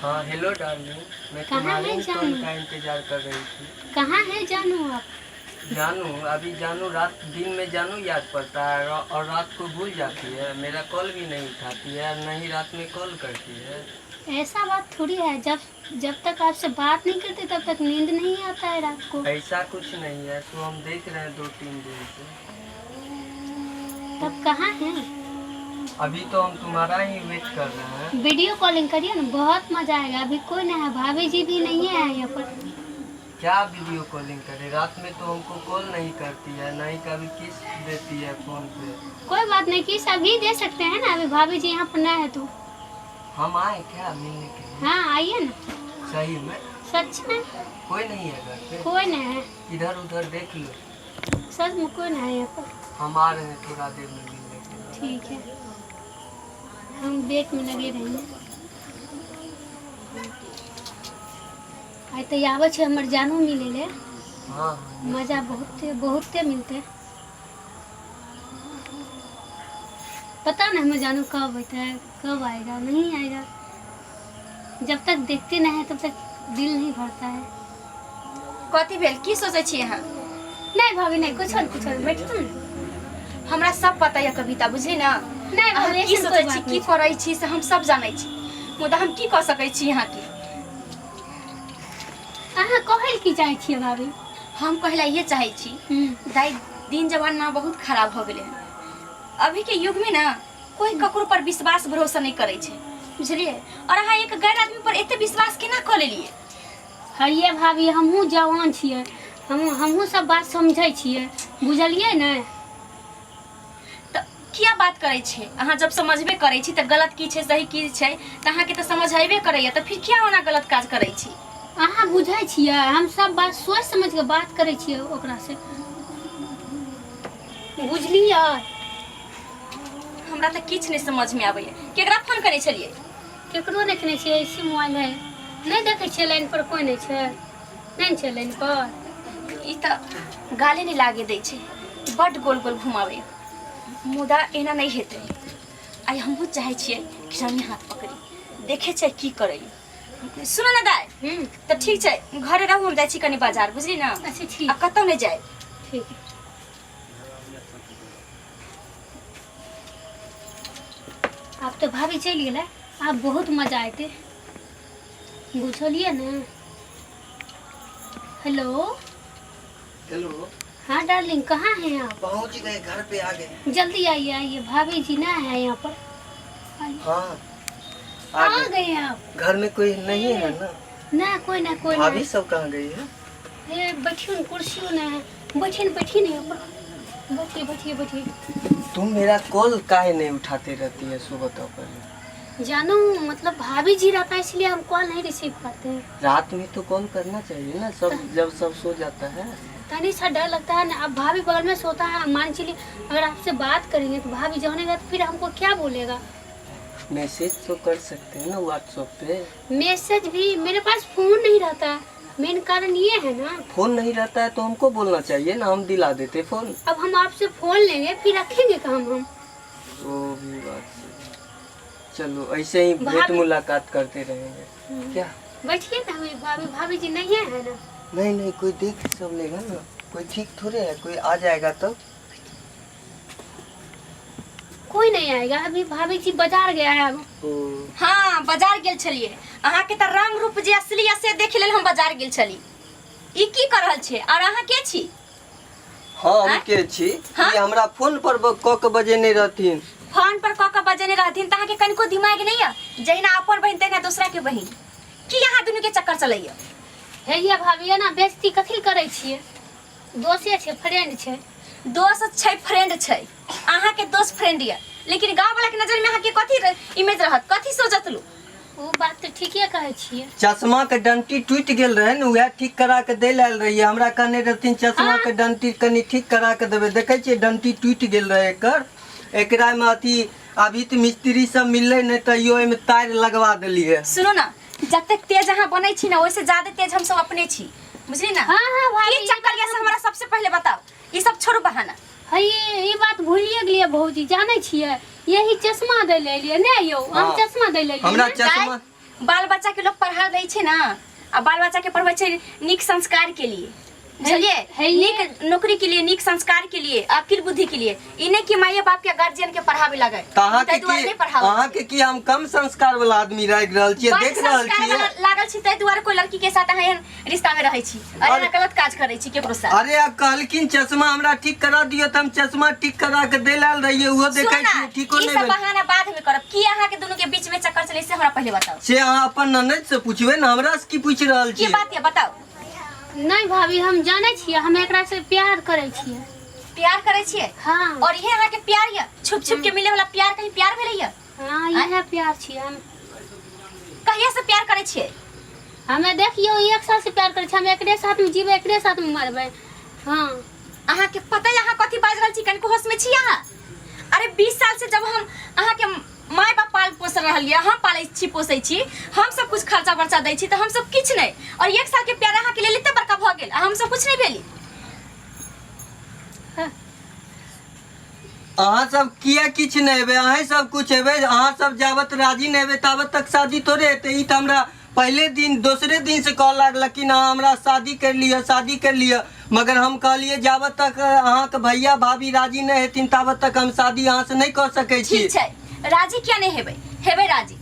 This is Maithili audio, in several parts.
हाँ हेलो डार्लिंग, मैं कहाँ तुम्हारे है ही कॉल जानू? का इंतजार कर रही थी। कहाँ है जानू आप? जानू अभी जानू रात दिन में जानू याद पड़ता है और रात को भूल जाती है। मेरा कॉल भी नहीं उठाती है, न ही रात में कॉल करती है। ऐसा बात थोड़ी है, जब जब तक आपसे बात नहीं करते तब तक नींद नहीं आता है रात को। ऐसा कुछ नहीं है, तो हम देख रहे हैं 2-3 दिन से। तब कहाँ है? अभी तो हम तुम्हारा ही वेट कर रहे हैं। वीडियो कॉलिंग करिए ना, बहुत मजा आएगा। अभी कोई नहीं है, भाभी जी भी नहीं है यहाँ पर। क्या वीडियो कॉलिंग करे, रात में तो हमको कॉल नहीं करती है, ना ही कभी किस देती है फोन पे। कोई बात नहीं, किस अभी दे सकते हैं ना, अभी भाभी जी यहाँ पर ना है तो। हम आए क्या मिलने के लिए? हाँ आइए ना। सही में? सच में। कोई नहीं है घर पे? कोई नहीं है। इधर उधर देख लो। सच में कोई नहीं है यहाँ पर। हम आ रहे हैं थोड़ा देर में मिलने के लिए। ठीक है, हम वेट में लगे रहेंगे। आइ तऽ आबै छै हमर जानू मिलै ले। हाँ हाँ। मजा बहुते बहुते मिलते। पता नहीं हमें जानू कब आता है, कब आएगा, नहीं आएगा। जब तक देखते नहीं है तब तक दिल नहीं भरता है। कथी भेल, की सोचै छी अहाँ? नहीं भाभी नहीं, कुछ नहीं, कुछ नहीं, बैठू ने। हमरा सब पता यऽ कविता, बुझली ना? नहीं अहाँ भाभी, की ऐसन सोचै कोई छी, बात की नहीं। करै छी से हम सब जानै छी, मुदा हम की कऽ सकै छी अहाँके? अहाँ कहै लए की चाहै छियै भाभी? हम कहै लए इहे चाहै छी दाइ, दिन जमाना बहुत खराब हो गेलै हन। अभी के युग में ना कोई ककरो पर विश्वास भरोसा नहीं करै छै, बुझलियै? और अहाँ एक गैर आदमी पर एते विश्वास केना कऽ लेलियै? हइये भाभी, हमहूँ जवान छियै, हमहूँ सब बात समझै छियै, बुझलियै ने? तऽ किया बात करै छै अहाँ? जब समझबे करै छी तऽ गलत की छै सही की छै तऽ अहाँके तऽ समझ अयबे करैया, तऽ फिर किया ओना गलत काज करै छी? अहाँ बुझै छियै, हम सब बात सोचि समझि कऽ बात करै छियै ओकरासँ, बुझलियै? हमरा तऽ किछु नहि समझमे आबैया। केकरा फोन करै छलियै? केकरो नहि केने छियै, ऐसे मोबाइल है। नहि देखै छियै लाइन पर कोइ नहि छै, नहि ने छै लाइन पर। ई तऽ गाले नहि लागे दै छै, बड्ड गोल गोल घुमाबै। मुदा एना नहि हेतै। आइ हमहूँ चाहै छियै कि रानी हाथ पकड़ी देखै छै की करै। सुन ने दाइ। तऽ ठीक छै, घरे रहू, हम जाइ छी कनि बाजार, बुझली ने? अच्छा ठीक। आ कतहु नहि जाय। ठीक। आब तऽ भाभी चलि गेलै, आब बहुत मजा एतै, बुझलियै ने? हेलो। हेलो। हाँ डार्लिंग, कहाँ हैं आप? पहुंच गए, घर पे आ गए। जल्दी आइए आइए, भाभी जी ना है यहाँ पर, आइए। हाँ आ आ गए। गए आप? घर में कोई नहीं है ना? ना कोई ना, कोई ना। भाभी सब कहाँ गई है? ए बैठियो न, कुर्सियों ना है, बैठिए न, बैठिए न यहाँ पर, बैठिए बैठिए बैठिए। तुम मेरा कॉल काहे नहीं उठाते रहती है सुबह तो पहले? जानू मतलब भाभी जी रहता है इसलिए हम कॉल नहीं रिसीव करते हैं। रात में तो कॉल करना चाहिए ना, सब जब सब सो जाता है। तनी सा डर लगता है ना, अब भाभी बगल में सोता है, मान चलिए अगर आपसे बात करेंगे तो भाभी जानेगा तो फिर हमको क्या बोलेगा? मैसेज तो कर सकते हैं ना व्हाट्सएप पे। मैसेज भी मेरे पास फोन नहीं रहता है, मेन कारण ये है ना। फोन नहीं रहता है तो हमको बोलना चाहिए ना, हम दिला देते फोन। अब हम आपसे फोन लेंगे फिर रखेंगे कहाँ हम? वो भी बात सही है। चलो ऐसे ही भेंट मुलाकात करते रहेंगे क्या? बैठिए ना अभी, भाभी भाभी जी नहीं है ना? नहीं नहीं, कोई देख सब लेगा ना, कोई ठीक थोड़े है, कोई आ जाएगा तो। कोई नहीं आएगा अभी, भाभी जी बाजार गया है अब। ओ हाँ बाजार गेल छलियै, अहाँके तऽ रंग रूप जे असली यऽ से देख लेल हम बाजार गेल छली। ई की कर रहल छियै और अहाँ के छी? हाँ हम आँय? के छी? हाँ? ई हमरा फोन पर कऽ के बजेने रहथिन। फोन पर कऽ के बजेने रहथिन तऽ अहाँके कनिको दिमाग नहि यऽ? जहिना अपन बहिन तहिना दोसरा के बहिन, की अहाँ दुनू के चक्कर चलैया? हे ये भाभी, एना बेइज्जती कथी करै छियै? दोसे छै, फ्रेंड छै। दोस्त छै, फ्रेंड छै, अहाँके दोस्त फ्रेंड यऽ, लेकिन गाँव वाला के नजर में अहाँके कथी इमेज रहत, कथी सोचत लो? ओ बात तऽ ठीके कहै छियै। चश्मा के डंटी टूटि गेल रहे ने, उएह ठीक करा के दै लए आयल रहियै। हमरा कहने रहथिन चश्मा के डंटी कनि ठीक करा के देबै। देखै छियै डंटी टूटि गेल रहे एकर, एकरा में अथी अभी तऽ मिस्त्री सब मिललै नहि, तैयो एहिमे तार लगवा देलियै। सुनू ना, जतेक तेज अहाँ बनै छी ना ओहिसे ज्यादा तेज हम सब अपने छी, बुझली ना? हाँ हाँ भाभी। की चक्कर यऽ से हमरा सबसे पहले बताओ, ई सब छोड़ू बहाना। है ई बात भूलिए गेलियै भौजी, जानै छियै यही चश्मा दै ले एलियै ने यौ हम? हाँ। चश्मा दै ले एलियै हमरा ने? चश्मा दाइ, बाल बच्चा के लोग पढ़ा दै छै ना, आ बाल बच्चा के पढ़बै छै नीक संस्कार के लिए, बुझलिए? है नीक नौकरी के लिए, नीक संस्कार के लिए, अकिल बुद्धि के लिए। ई नहीं कि माये बाप के गार्जियन के पढ़ावे लगे। तऽ अहाँके ताहि दुआरे की नहि पढ़ाबै। अहाँके की हम कम संस्कार वाला आदमी राखि रहल छियै? बड देख रहल संस्कार छियै। वाला लागल छी, ताहि दुआरे कोई लड़की के साथ अहाँ एहन रिश्ता में रहै छी अरे अरे- गलत काज करै छी केकरो साथ। अरे आब कहलखिन चश्मा हमरा ठीक करा दियौ तऽ हम चश्मा ठीक करा के दै लायल रहियै, ओहो सुनू देखै ना, छियै ठीको ई नहि सब भेल। बहाना बाद में करब। की अहाँ के दुनू के बीच में चक्कर चले से हमरा पहले बताओ। से अहाँ अपन ननद से पूछबै ने, हमरा से की पूछि रहल की छियै? बात ये बताओ। नहीं भाभी, हम जानै छियै, हम एकरा से प्यार करै छियै। प्यार करै छियै? हाँ। और ये अहाँ के प्यार ये छुप छुप के मिले वाला प्यार कहीं प्यार भेलै ये? हाँ, इएह प्यार छियै हम। कहिया से प्यार करै छियै? हमें देखियौ, एक साल से प्यार करै छियै हम। एकरे साथ में जीबै, एकरे साथ में मरबै। हाँ। अहाँ के पता है अहाँ कथी बाजि रहल छी? कनिको होश में छी अहाँ? अरे 20 साल से जब हम अहाँ के माय बाप पाल पोस रहल ये, हम पालै छी पोसै छी, हम सब कुछ खर्चा बर्चा दै छी, तऽ हम सब किछु नहि, और एक साल के प्यार अहाँ के लेल एते बड़का भऽ गेल आ हम सब कुछ नहि भेली? अहाँ सब किया किछु नहि हेबै? अहें सब कुछ हेबै। अहाँ सब जाबत राजी नहि हेबै ताबत तक शादी थोड़े हेतै। ई तऽ हमरा पहिले दिन दोसरे दिन से कहऽ लागल कि ना हमरा शादी कर लिअ, शादी कर लिअ, मगर हम कहलियै जाबत तक अहाँके भैया भाभी राजी नहि हेथिन ताबत तक हम शादी अहाँ से नहि कऽ सकै छी। ठीक छै, राजी किया नहि हेबै? हेबै राजी।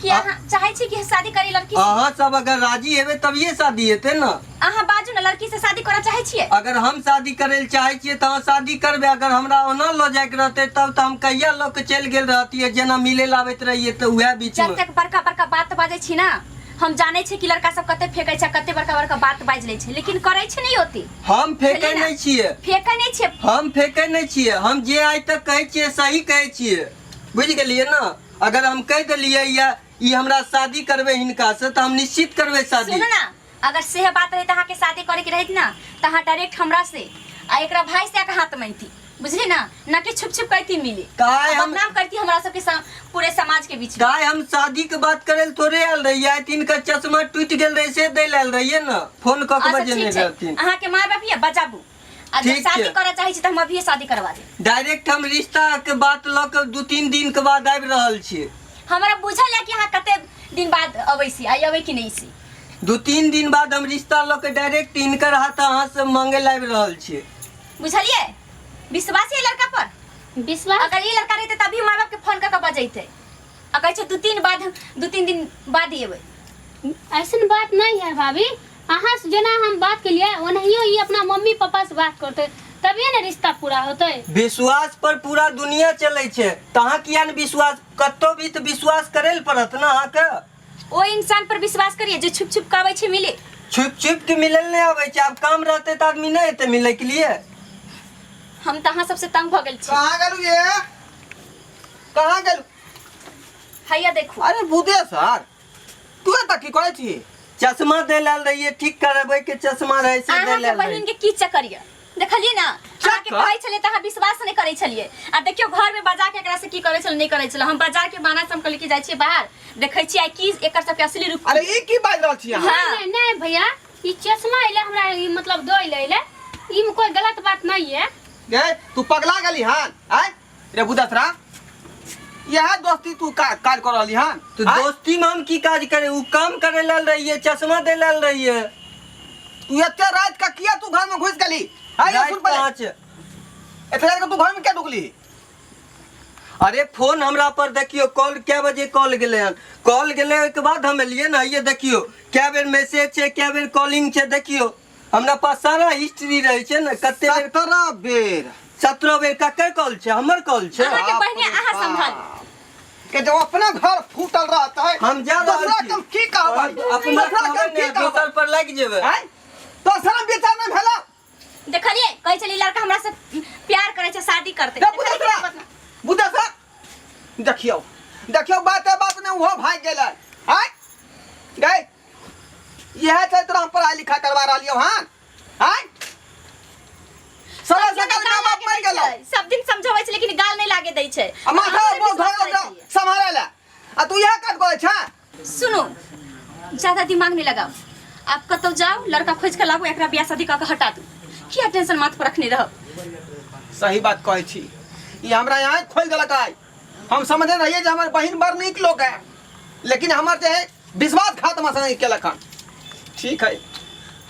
कि अहाँ चाहै छी कि शादी करी लड़की से? अहाँ सब अगर राजी हेबै तभिए शादी हेतै ने। अहाँ बाजू ने, लड़की से शादी करऽ चाहै छियै? अगर हम शादी करै लए चाहै छियै तऽ अहाँ शादी करबै। अगर हमरा ओना लऽ जायके रहतै तब तऽ हम कहिया लऽ के चलि गेल रहतियै, जेना मिले लए आबैत रहियै तऽ उएह बीचमे। जतेक बड़का बड़का बात बाजै छी ना, हम जानै छी कि लड़का सब कते फेकै छै, कते बड़का बड़का बात बाजि लै छै, लेकिन करै छै नहि ओते। हम फेकै बुझलियै ने? नहि छियै। फेकै नहि छियै। हम फेकै नहि छियै। हम जे आइ तक कहै छियै सही कहै छियै, बुझि गेलियै ने? अगर हम कहि देलियै या ई हमरा शादी करबै हिनका से तऽ हम निश्चित करबै शादी। सुनू ना, अगर सेह बात रही तऽ अहाँके शादी करे के रहित ना तऽ अहाँ डायरेक्ट हमरा से आ एकरा भाई से आके हाथ मांगती, बुझली ना? ना कि छुप छुप करती मिली काय आ बदनाम करती हमरा सबके पूरे समाज के बीच में। काय हम शादी के बात करे लए थोड़े आयल रहियै? आइ तिनकर चश्मा टूटि गेल रहै से दै लए आयल रहियै ने, फोन कऽ के अच्छा बजेने ठीक छै। रहथिन। अहाँके माय बाप ये बजाबू, आ जब ठीक शादी छै। करऽ चाहै छी तऽ हम अभिये शादी करवा देब। डायरेक्ट हम रिश्ता के बात लऽ के 2-3 दिन के बाद आबि रहल छी। हमरा बुझल है कि अहाँ कते दिन बाद अबै छी, आइ अबै कि नहि छी। 2-3 दिन बाद हम रिश्ता लऽ के डायरेक्ट हिनकर हाथ अहाँ से मांगे लए आबि रहल छी। बुझलिए? विश्वास है लड़का पर? विश्वास। अगर ई लड़का रहते तभी माय बाप के फोन कऽ के बजैते आ कहै छै 2-3 बाद, 2-3 दिन बाद ही एबै। ऐसन बात नहीं है भाभी, अहाँ से जेना हम बात केलिए ओनाहियो ई अपना मम्मी पापा से बात करते तभिए ने रिश्ता पूरा होते। विश्वास पर पूरा दुनिया चलै छै, तऽ अहाँ किया ने विश्वास? कतौ भी तऽ विश्वास करै लए पड़त ने अहाँके। ओ इंसान पर विश्वास करिए जो छुप छुप के आबै छै मिले। छुप छुप के मिलल नहि आबै छै। आब काम रहतै तऽ आदमी नहि एतै मिलै के लिए। हम तऽ अहाँ सबसे तंग भऽ गेल छी। कहाँ गेलू ये? कहाँ गेलू? हैया देखू। अरे बुदे सर, तू एतऽ की करै छी? चश्मा दै लए आयल रहियै, ठीक करेबै के चश्मा रहै से दै अहाँके लए आयल बहिन रहियै। के की चक्कर यऽ देखलियै ना? अहाँके चक्कर? कहै छलियै तऽ अहाँ विश्वास नहि करै छलियै, आ देखियौ घर में बजा के एकरा से की करै छल नहि करै छल। हम बाजार के बहाना से हम कहलियै कि जाइ छियै बाहर, देखै छियै आइ की एकर सबके असली रूप। अरे ई की बाजि रहल छी अहाँ? हाँ। नहीं नहीं भैया, ई चश्मा अइले हमरा ई मतलब दो अइले अइले, ई में कोई गलत बात नहीं है। गे तू पगला गेली हन? आय रे बुदसरा, यह दोस्ती तू काज कर रहली हन? तो आँय? दोस्ती में हम की काज करे? उ काम करे लाल रहिए, चश्मा दे लाल रहिए। तू एते रात का किया तू घर में घुस गेली? आय रात सुन पहिले। कहाँ छै? एते रात का तू घर में क्या ढुकली? अरे फोन हमरा पर देखियो कॉल कै बजे कॉल गेलै हन, कॉल गेलै ओहिके बाद हम एलियै ने। ये देखियो कै बेर मैसेज छै, कै बेर कॉलिंग छै, देखियो हमरा पास सारा हिस्ट्री रहै छै ने। कते बेर? 17 बेर। 17 बेर ककर कॉल छै? हमर कॉल छै। अहाँके बाप बहिने रे अहाँ बाप। सम्भालू। के जब अपना घर फूटल रहता है हम जा रहल दोसरा छी। के हम की कहबै? अपना दोसरा के हम कहबै की ने, कहबै? दोसर पर लागि जेबै। आँय? दोसरा विचार नहि भेला। देखलियै, कहै छलियै लड़का हमरा से प्यार करै छै, शादी करतै। रे बुधेसरा, बुधेसरा, देखियौ देखियौ, बाते बात ने ओहो भागि गेलै। आँय गै, इएह छै तोरा हम पढ़ाई लिखाई करवा रहलियौ हन? आँय, सारा सकल माय बाप मरि गेलौ। सब दिन समझाबै छै लेकिन गाल नहि लागे दै छै। आ माथा अहाँ बोझ विश्वास धरल करै ओकरा छियै। सम्हारै लए, आ तू इएह काज करै छें? सुनू, ज्यादा दिमाग नहीं लगाओ, आप कतौ जाओ, लड़का खोज के लाबू, एकरा बियाह शादी कऽ के हटा दू। किया टेंशन माथ पर रखने रहो? सही बात कहै छी, ई हमरा यहाँ खोलि देलक आइ। हम समझे रहियै जे हमर बहिन बड़ नीक लोक है, लेकिन हमर जे है विश्वासघात हमरा संगे केलक हन। ठीक है,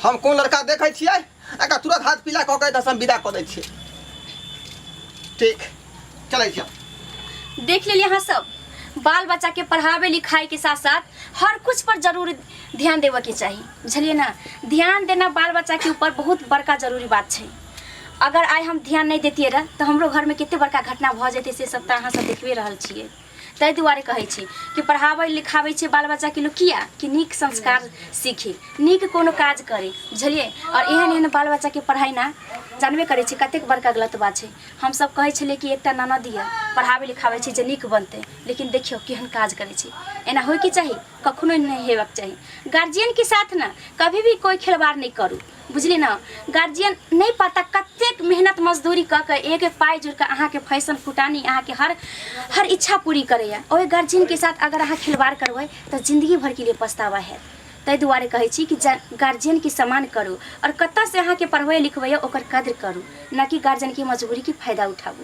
हम कोन लड़का देखै छियै, एकरा तुरंत हाथ पीला कऽ के एतऽसँ हम विदा कऽ दै छियै। ठीक, चलै छियै। देख लेलियै अहाँ सब, बाल बच्चा के पढ़ावे लिखाई के साथ साथ हर कुछ पर जरूर ध्यान देबऽ के चाही, बुझलियै ना? ध्यान देना बाल बच्चा के ऊपर बहुत बड़का जरूरी बात छै। अगर आइ हम ध्यान नहि देतियै रह तऽ हमरो घरमे कते बड़का घटना भऽ जेतै, से सब तऽ अहाँ सब देखबे रहल छियै। ताहि दुआरे कहै छी कि पढ़ाबै लिखाबै छै बाल बच्चाके लोक किया कि नीक संस्कार सीखी, नीक कोनो काज करी, बुझलियै? आओर एहन एहन बाल बच्चाके पढ़ाइ ना जानबे करै छी कतेक बड़का गलत बात छै। हमसब कहै छलियै कि एकटा ननद यऽ, पढ़ाबै लिखाबै छै जे नीक बनतै, लेकिन देखियौ केहन काज करै छै। एना होइके चाही? कखनो नहि हेबाक चाही। गार्जियनके साथ ने कभी भी कोइ खेलवाड़ नहि करू, बुझली ने? गार्जियन नहि पता कतेक मेहनत मजदूरी कऽ के एक एक पाइ जोड़ि कऽ अहाँके फैशन फुटानी, अहाँके हर हर इच्छा पूरी करैए। ओहि गार्जियनके साथ अगर अहाँ खिलवाड़ करबै तऽ जिन्दगी भरके लिए पछतावा हैत। ताहि दुआरे कहै छी कि गार्जियनके सम्मान करू आओर कतऽसँ अहाँके पढ़बै लिखबैए ओकर कद्र करू, न कि गार्जियनके मजबूरीके फायदा उठाबू।